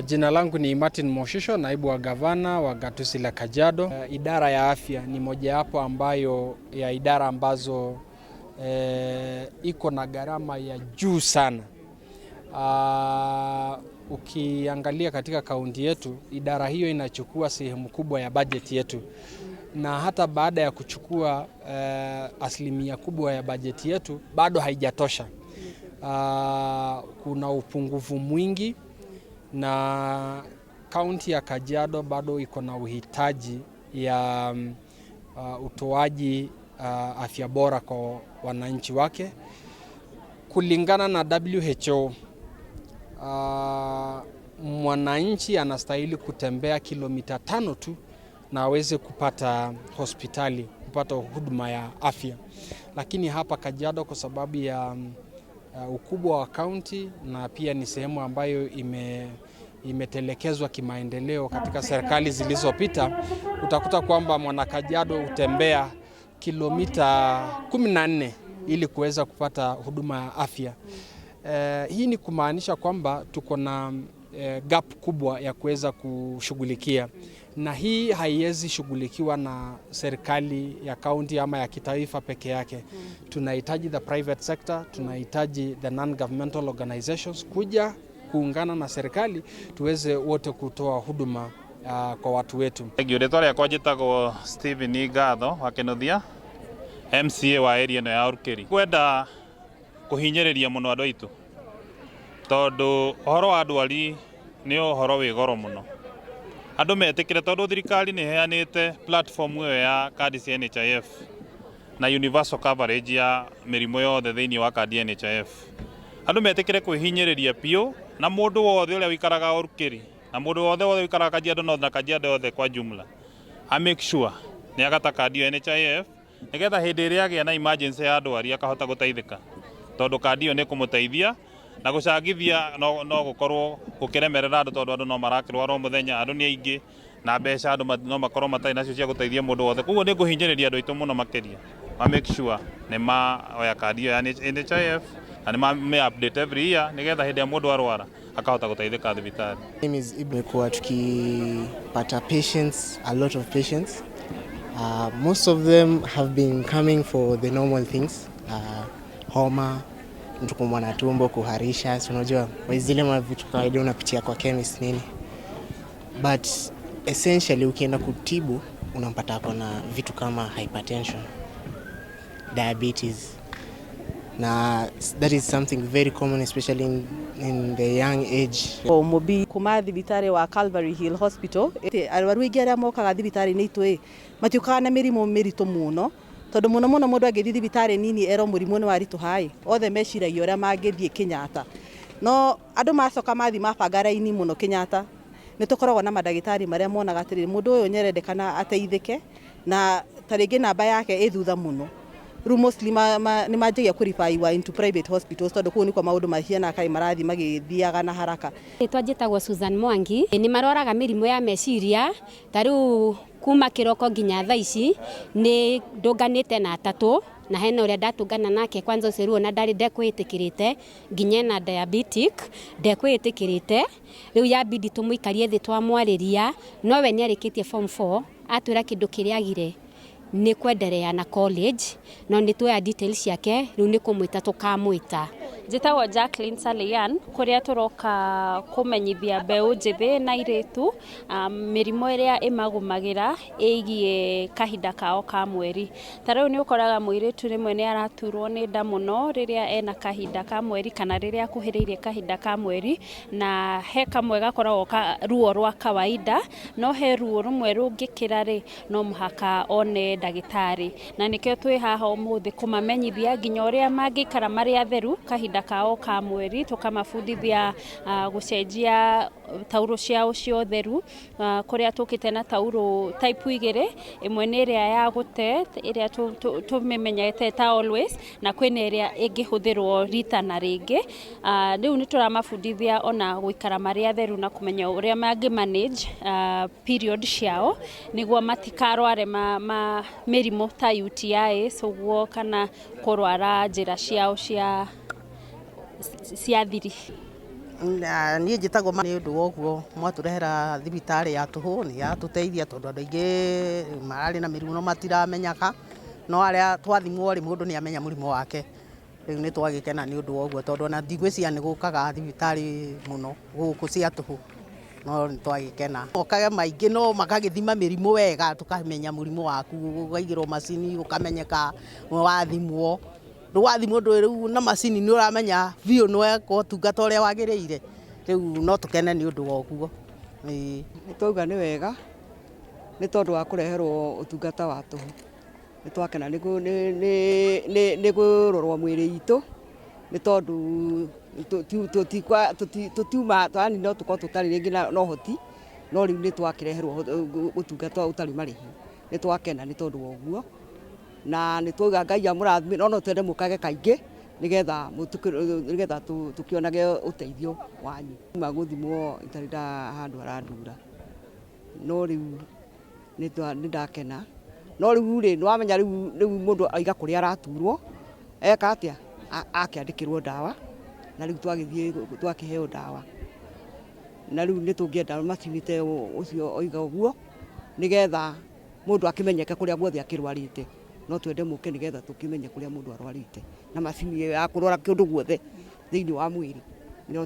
Jina langu ni Martin Moshisho, naibu wa gavana wa gatuzi la Kajiado. Idara ya afya ni mojawapo ambayo ya idara ambazo iko na gharama ya juu sana. Ukiangalia katika kaunti yetu, idara hiyo inachukua sehemu kubwa ya bajeti yetu, na hata baada ya kuchukua asilimia kubwa ya bajeti yetu bado haijatosha. Kuna upungufu mwingi na kaunti ya Kajiado bado iko na uhitaji ya utoaji afya bora kwa wananchi wake. Kulingana na WHO, mwananchi anastahili kutembea kilomita 5 tu na aweze kupata hospitali, kupata huduma ya afya. Lakini hapa Kajiado kwa sababu ya ukubwa wa kaunti na pia ni sehemu ambayo imetelekezwa kimaendeleo katika serikali zilizopita, utakuta kwamba mwanakajiado hutembea kilomita 14 ili kuweza kupata huduma ya afya. Hii ni kumaanisha kwamba tuko na gap kubwa ya kuweza kushughulikia, na hii haiwezi shughulikiwa na serikali ya kaunti ama ya kitaifa peke yake. Tunahitaji the private sector, tunahitaji the non-governmental organizations kuja kuungana na serikali tuweze wote kutoa huduma kwa watu wetu. Thengiũ. Rĩtwa rĩakwa njĩtagwo Stephen Ngatho wa Kĩnuthia, MCA wa area ĩno ya Olkeri. Kwenda kũhinyĩrĩria mũno andũ aitũ tondũ ũhoro wa ndwari nĩ ũhoro wĩ goro mũno. Andũ metĩkĩre tondũ thirikari nĩ ĩheanĩte platform ĩyo ya kandi cia NHIF na universal coverage ya mĩrimũ yothe thĩinĩ wa kandi ya NHIF. Andũ metĩkĩre kwĩhinyĩrĩria biũ na mũndũ wothe ũrĩa ũikaraga Olkeri na mũndũ wothe wothe ũikaraga Kajiado North na Kajiado yothe kwa jumla a make sure nĩ agata kandi ĩyo NHIF nĩgetha hĩndĩ ĩrĩa agĩa na emergency ya ndwari akahota gũteithĩka tondũ kandi ĩyo nĩ ĩkũmũteithia na gũcangithia no gũkorwo gũkĩremerera andũ tondũ andũ no marakĩrwara o mũthenya, andũ nĩ aingĩ na mbeca andũ no makorwo matarĩ nacio cia gũteithia mũndũ wothe. Koguo nĩ ngũhinyĩrĩria andũ aitũ mũno makĩria ma make sure nĩ maoya kandi ĩyo ya NHIF na nĩ ma update every year nĩgetha hĩndĩ ĩrĩa mũndũ arwara akahota gũteithĩka thibitarĩ. Name is Tumekuwa tukipata patients, a lot of patients. Most of them have been coming for the normal things. Homa, mtu kuumwa na tumbo, kuharisha, si unajua zile mavitu kawaida unapitia kwa chemist nini. But essentially ukienda kutibu unampata ako na vitu kama hypertension, diabetes, na that is something very common especially in the young age. Mũmbi kuma thibitarĩ wa Calvary Hill Hospital. Arwaru aingĩ arĩa mokaga thibitarĩ-inĩ itũ ĩ matiũkaga na mĩrimũ mĩritũ mũno tondũ mũno mũno mũndũ angĩthiĩ thibitarĩ nini erwo mũrimũ nĩ waritũha ĩ othe meciragia ũrĩa mangĩthiĩ Kenyatta, no andũ macoka mathiĩ mabanga raini mũno Kenyatta, nĩ tũkoragwo na mandagĩtarĩ marĩa monaga atĩrĩrĩ, mũndũ ũyũ nĩarendekana ateithĩke na ta rĩngĩ namba yake ĩ thutha mũno. Rĩu mostly nĩ manjagia kũribaiwa into private hospitals tondũ kũu nĩkuo maũndũ mahiana kaĩ marathiĩ magĩthiaga na haraka. Rĩtwa njĩtagwo Susan Mwangi. Nĩ maroraga mĩrimũ ya meciria. Ta rĩu kuma kĩroko nginya thaa ici nĩ ndũnganĩte na atatũ, na hena ũrĩa ndatũngana nake kwanza ũcio ruo na ndarĩ ndekwĩtĩkĩrĩte nginya ena diabetic, ndekwĩtĩkĩrĩte. Rĩu yabidi tũmũikarie thĩ twamwarĩria, nowe nĩ arĩkĩtie form 4, atwĩra kĩndũ kĩrĩa agire nĩ kwenderea na college, no nĩ tuoya details ciake, rĩu nĩ kũmwĩta tũkamwĩta. Njĩtagwo Jacqueline Salian. Kũrĩa tũroka kũmenyithia mbeũ njĩthĩ na airĩtu mĩrimũ ĩrĩa ĩmagũmagĩra ĩgiĩ kahinda kao ka mweri. Ta rĩu nĩ ũkoraga mũirĩtu rĩmwe nĩ araturwo nĩ nda mũno rĩrĩa ena kahinda ka mweri kana rĩrĩa akuhĩrĩirie kahinda ka mweri, na he kamwe gakoragwo ka ruo rwa kawaida, no he ruo rũmwe rũngĩkĩra rĩ, no mũhaka one ndagĩtarĩ. Na nĩkĩo twĩ haha ũmũthĩ kũmamenyithia nginya ũrĩa mangĩikara marĩ atheru kahinda kao ka mweri, tũkamabundithia gũcenjia taurũ ciao cia ũtheru, kũrĩa tũkĩte na taurũ type igĩrĩ, ĩmwe nĩ ĩrĩa ya gũte ĩrĩa tũmĩmenyete ta Always, na kwĩna ĩrĩa ĩngĩhũthĩrwo rita na rĩngĩ. Rĩu nĩ tũramabundithia ona gũikara marĩ atheru na kũmenya ũrĩa mangĩ manage period ciao nĩguo matikarware ma mĩrimũ ta UTIs ũguo kana kũrwara njĩra ciao cia thiri. Niĩ njĩtagwo nĩ ũndũ wa ũguo mwatũrehera thibitarĩ ya tũhũ nĩ yatũteithia tondũ andũ aingĩ mararĩ na mĩrimũ no matiramenyaga, no arĩa twathimwo rĩ, mũndũ nĩ amenya mũrimũ wake. Rĩu nĩ twagĩkena nĩ ũndũ wa ũguo tondũ ona ndigwĩciria nĩ gũkaga thibitarĩ mũno gũkũ cia tũhũ, no nĩ twagĩkena. Mokage maingĩ no magagĩthima mĩrimũ wega, tũkamenya mũrimũ waku, ũkaigĩrwo macini ũkamenyeka wathimwo. Rĩu wathimwo ndũĩ rĩu na macini nĩ ũramenya biũ nĩ weka ũtungata ũrĩa wagĩrĩire. Rĩu no tũkene nĩ ũndũ wa ũguo. Ĩĩ. Nĩ twauga nĩ wega nĩ tondũ wa kũreherwo ũtungata wa tũhũ. Nĩ twakena nĩ kũrorwo mwĩrĩ itũ nĩ tondũ tũtiuma, yani no tũkorwo tũtarĩ rĩngĩ na ũhoti, no rĩu nĩ twakĩreherwo ũtungata ũtarĩ marĩhi. Nĩ twakena nĩ tondũ wa ũguo na nĩ twauga Ngai amũrathime, no no twende mũkage kaingĩ nĩgetha tũkĩonage ũteithio wanyu. Uma gũthimwo itarĩ handũ harandura, no rĩu nĩ ndakena. No rĩu rĩ, nĩ wamenya rĩu mũndũ aiga kũrĩa araturwo eka atĩa, akĩandĩkĩrwo ndawa, na rĩu twagĩthiĩ twakĩheo ndawa, na rĩu nĩ tũngĩenda macini ta ũcio oiga ũguo nĩgetha mũndũ akĩmenyeke kũrĩa guothe akĩrwarĩte. No twende mũke nĩgetha tũkĩmenye kũrĩa mũndũ arwarĩte na macini ĩyo ya kũrora kũndũ guothe thĩinĩ wa mwĩrĩ. No.